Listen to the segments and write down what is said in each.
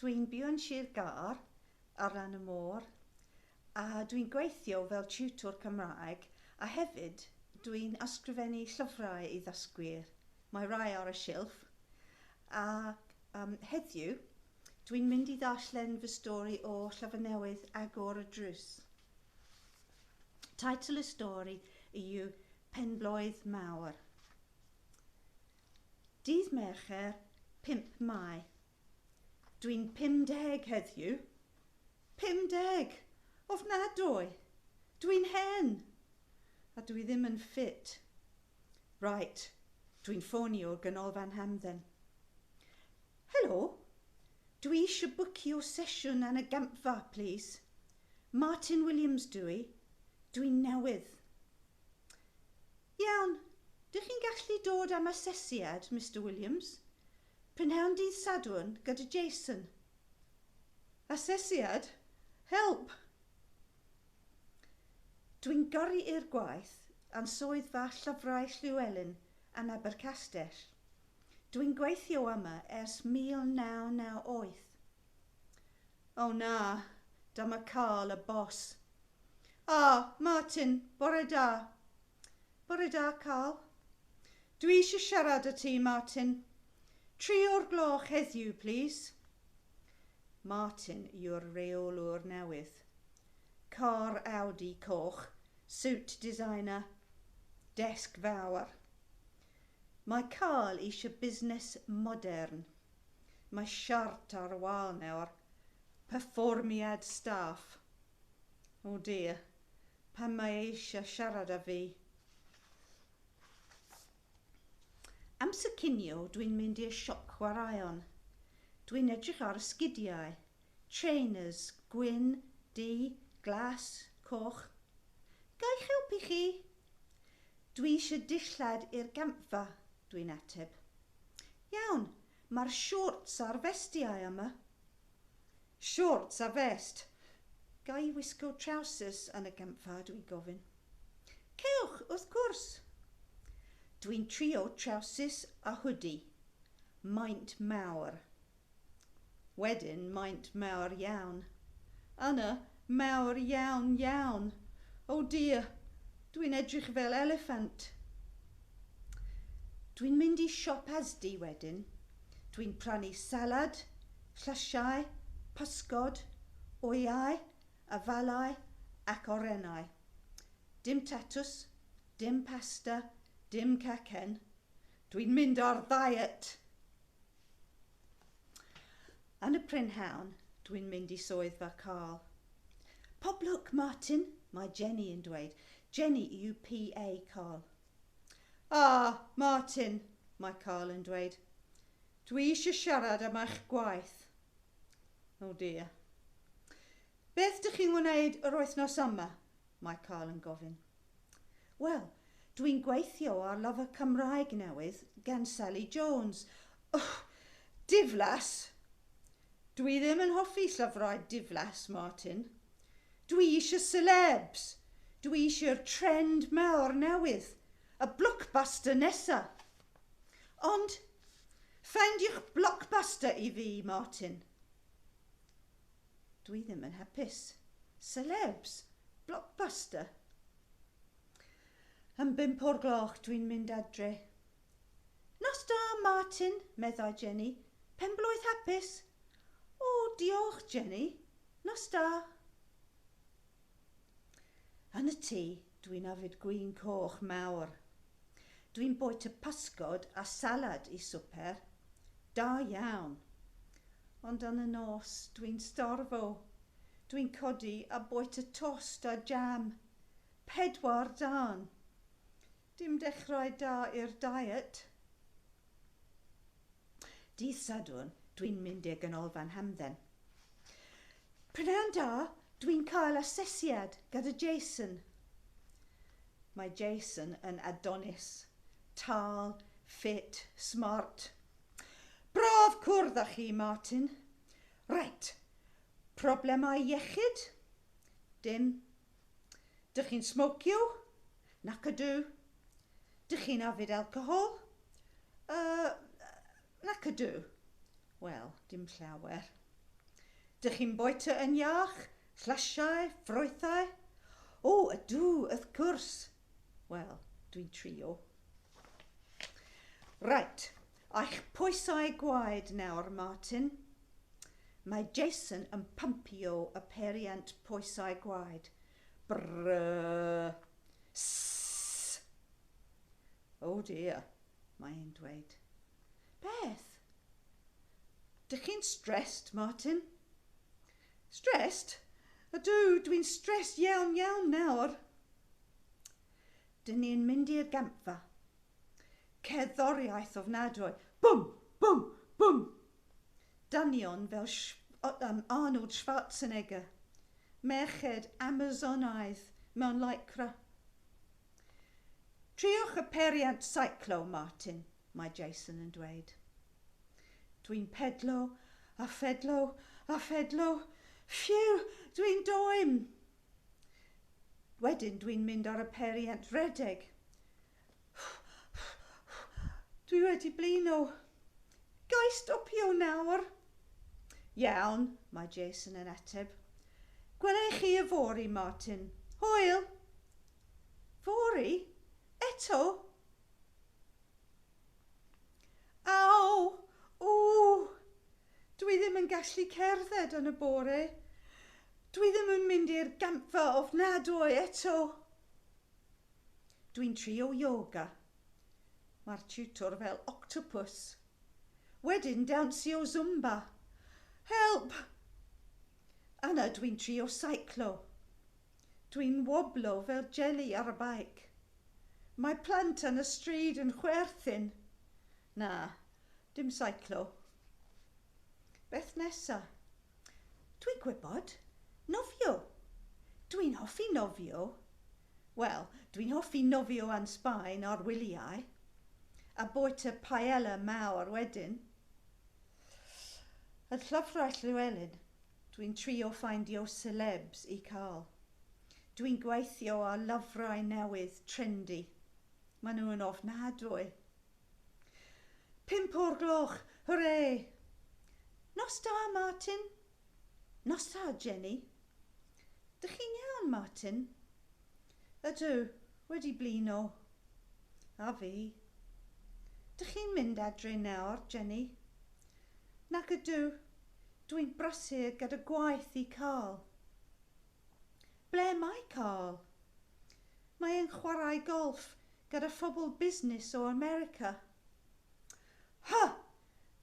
Dwi'n byw yn Sir Gâr, ar lan y môr, a dwi'n gweithio fel tiwtor Cymraeg a hefyd dwi'n ysgrifennu llyfrau i ddysgwyr. Mae rai ar y silff. A um, heddiw, dwi'n mynd i ddarllen fy stori o llyfr newydd Agor y Drws. Teitl y stori yw Penblwydd Mawr. Dydd Mercher, 5 Mai. Dwi'n 50 heddiw. 50! Ofnadwy! Dwi'n hen! A dwi ddim yn ffit. Right, dwi'n ffonio'r ganolfan hamdden. Helo, dwi eisiau bwcio sesiwn yn y gampfa, plîs. Martin Williams dw i. Dwi'n newydd. Iawn, dych chi'n gallu dod am asesiad, Mister Williams? Prynhawn dydd Sadwrn gyda Jason. Asesiad? Help! Dwi'n gyrru i'r gwaith yn swyddfa Llyfrau Llewelyn yn Abercastell. Dwi'n gweithio yma ers 1998. O na, dyma Carl y bos. Ah, Martin, bore da. Bore da, Carl. Dwi eisiau siarad â ti, Martin. Tri o'r gloch heddiw, plîs. Martin yw'r rheolwr newydd. Car Audi coch, suit designer, desg fawr. Mae Carl eisiau busnes modern. Mae siart ar y wal nawr. Perfformiad staff. Oh dear, pam mae e eisiau siarad â fi? Amser cinio dwi'n mynd i'r siop chwaraeon. Dwi'n edrych ar y sgidiau. Trainers, gwyn, du, glas, coch. Ga i'ch helpu chi? Dwi eisiau dillad i'r gampfa, dwi'n ateb. Iawn, mae'r shorts a'r festiau yma. Shorts a vest. Ga i wisgo trowsus yn y gampfa, dwi'n gofyn. Cewch, wrth gwrs! Dwi'n trio trowsus a hoodie. Maint mawr. Wedyn maint mawr iawn. Yna, mawr iawn iawn. Oh dear, dwi'n edrych fel eliffant. Dwi'n mynd i siop Asdi wedyn. Dwi'n prynu salad, llysiau, pysgod, wyau, afalau ac orennau. Dim tatws, dim pasta, dim cacen. Dwi'n mynd ar ddiet! Yn y prynhawn, dwi'n mynd i swyddfa Carl. Pob lwc, Martin, mae Jenny yn dweud. Jenny yw PA Carl. Ah, Martin, mae Carl yn dweud. Dwi eisiau siarad am eich gwaith. Oh dear. Beth dych chi'n wneud yr wythnos yma? Mae Carl yn gofyn. Wel, dwi'n gweithio ar lyfr Cymraeg newydd gan Sally Jones. Ugh, diflas! Dwi ddim yn hoffi llyfrau diflas, Martin. Dwi eisiau celebs! Dwi eisiau'r trend mawr newydd, y blockbuster nesa. Ond, ffeindiwch blockbuster i fi, Martin. Dwi ddim yn hapus. Celebs? Blockbuster? Am bump o'r gloch dwi'n mynd adre. Nos da, Martin, meddai Jenny. Penblwydd hapus. O, diolch, Jenny. Nos da. Yn y tŷ, dwi'n yfed gwin coch mawr. Dwi'n bwyta pysgod a salad i swper. Da iawn. Ond yn y nos, dwi'n starfo. Dwi'n codi a bwyta tost a jam. Pedwar darn. Dim dechrau da i'r diet. Dydd Sadwrn, dwi'n mynd i'r ganolfan hamdden. Prynhawn da, dwi'n cael asesiad gyda Jason. Mae Jason yn Adonis. Tal, ffit, smart. Braf cwrdd â chi, Martin. Reit, problemau iechyd? Dim. Dych chi'n smocio? Nac ydw. Dych chi'n yfed alcohol? Uh, nac ydw. Wel, dim llawer. Dych chi'n bwyta yn iach? Llysiau? Ffrwythau? O, ydw, wrth gwrs. Wel, dwi'n trio. Reit, eich pwysau gwaed nawr, Martin. Mae Jason yn pumpio y peiriant pwysau gwaed. Brrrr. Sss. Oh dear, mae e'n dweud. Beth? Dych chi'n stressed, Martin? Stressed? Ydw, dwi'n stressed iawn iawn nawr. Dyn ni'n mynd i'r gampfa. Cerddoriaeth ofnadwy. Bwm, bwm, bwm. Dynion fel Arnold Schwarzenegger. Merched Amazonaidd mewn lycra. Triwch y peiriant seiclo, Martin, mae Jason yn dweud. Dwi'n pedlo a phedlo a phedlo. Phew, dwi'n dwym. Wedyn dwi'n mynd ar y peiriant redeg. Dwi wedi blino. Ga i stopio nawr? Iawn, mae Jason yn ateb. Gwela i chi yfory, Martin. Hwyl! Fory? Eto? Aw! Ww! Dwi ddim yn gallu cerdded yn y bore. Dwi ddim yn mynd i'r gampfa ofnadwy eto. Dwi'n trio yoga. Mae'r tutor fel octopus. Wedyn dawnsio Zumba. Help! Yna dwi'n trio seiclo. Dwi'n woblo fel jeli ar y beic. Mae plant yn y stryd yn chwerthin. Na, dim seiclo. Beth nesa? Dwi'n gwybod. Nofio. Dwi'n hoffi nofio. Wel, dwi'n hoffi nofio yn Sbaen ar wyliau. A bwyta paella mawr wedyn. Y llyfrau Llywelyn, dwi'n trio ffeindio celebs i Carl. Dwi'n gweithio ar lyfrau newydd trendy. Maen nhw yn ofnadwy. 5 o'r gloch, hwre! Nos da, Martin. Nos da, Jenny. Dych chi'n iawn, Martin? Ydw, wedi blino. A fi. Dych chi'n mynd adre nawr, Jenny? Nac ydw. Dwi'n brysur gyda gwaith i Carl. Ble mae Carl? Mae e'n chwarae golff gyda phobl busnes o America. Ha!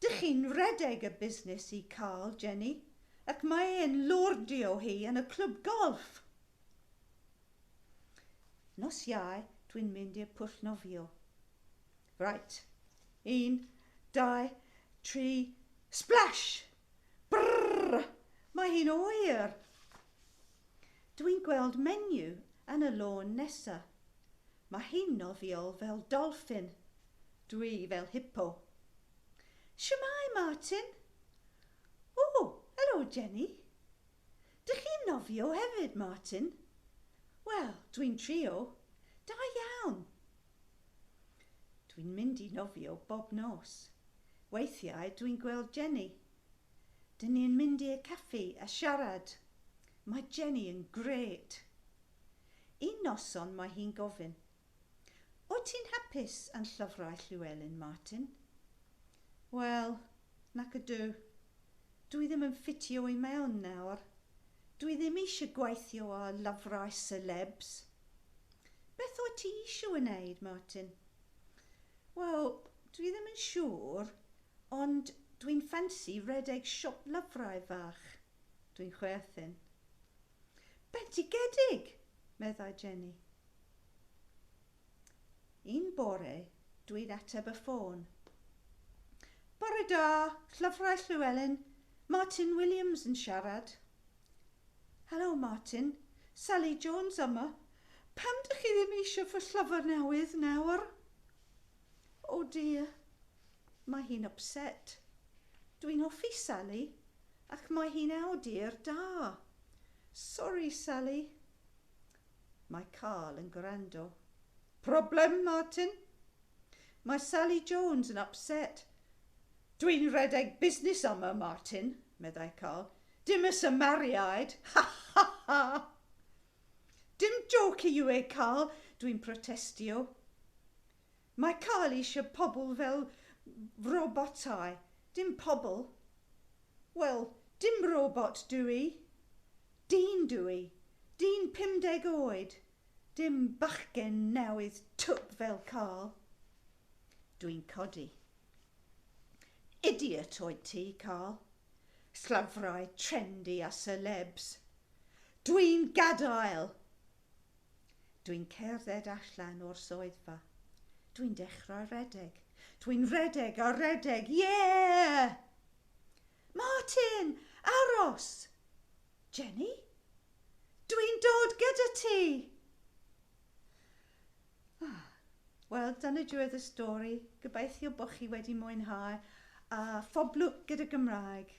Dych chi'n redeg y busnes i Carl, Jenny, ac mae e'n lordio hi yn y clwb golff. Nos Iau, dwi'n mynd i'r pwll nofio. Right. 1, 2, 3, splash! Brrr! Mae hi'n oer. Dwi'n gweld menyw yn y lôn nesa. Mae hi'n nofio fel dolffin. Dwi fel hippo. Shwmae, Martin? O, oh, helo, Jenny. Dych chi'n nofio hefyd, Martin? Wel, dwi'n trio. Da iawn. Dwi'n mynd i nofio bob nos. Weithiau dwi'n gweld Jenny. Dyn ni'n mynd i'r caffi a siarad. Mae Jenny yn grêt. Un noson mae hi'n gofyn, "Wyt ti'n hapus yn llyfrau Llywelyn, Martin?" Wel, nac ydw. Dwi ddim yn ffitio i mewn nawr. Dwi ddim eisiau gweithio ar lyfrau celebs. Beth wyt ti eisiau wneud, Martin? Wel, dwi ddim yn siŵr, ond dwi'n ffansi redeg siop lyfrau fach. Dwi'n chwerthin. Bendigedig, meddai Jenny. Un bore, dwi'n ateb y ffôn. Bore da, Llyfrau Llywelyn, Martin Williams yn siarad. Helo, Martin, Sally Jones yma. Pam dych chi ddim eisiau fy llyfr newydd nawr? Oh dear, mae hi'n upset. Dwi'n hoffi Sally, ac mae hi'n awdur da. Sorry, Sally. Mae Carl yn gwrando. Problem, Martin? Mae Sally Jones yn upset. Dwi'n rhedeg busnes yma, Martin, meddai Carl. Dim y Samariaid. Ha ha ha! Dim joke yw e, Carl, dwi'n protestio. Mae Carl eisiau pobl fel robotau, dim pobl. Wel, dim robot dw i. Dyn dw i. Dyn 50 oed. Dim bachgen newydd twp fel Carl. Dwi'n codi. Idiot oed ti, Carl. Llyfrau trendy a celebs. Dwi'n gadael! Dwi'n cerdded allan o'r swyddfa. Dwi'n dechrau redeg. Dwi'n redeg a redeg. Yeah! Martin, aros! Jenny? Dwi'n dod gyda ti! Ah, wel, dyna diwedd y stori. Gobeithio bod chi wedi mwynhau a phob lwc gyda Gymraeg.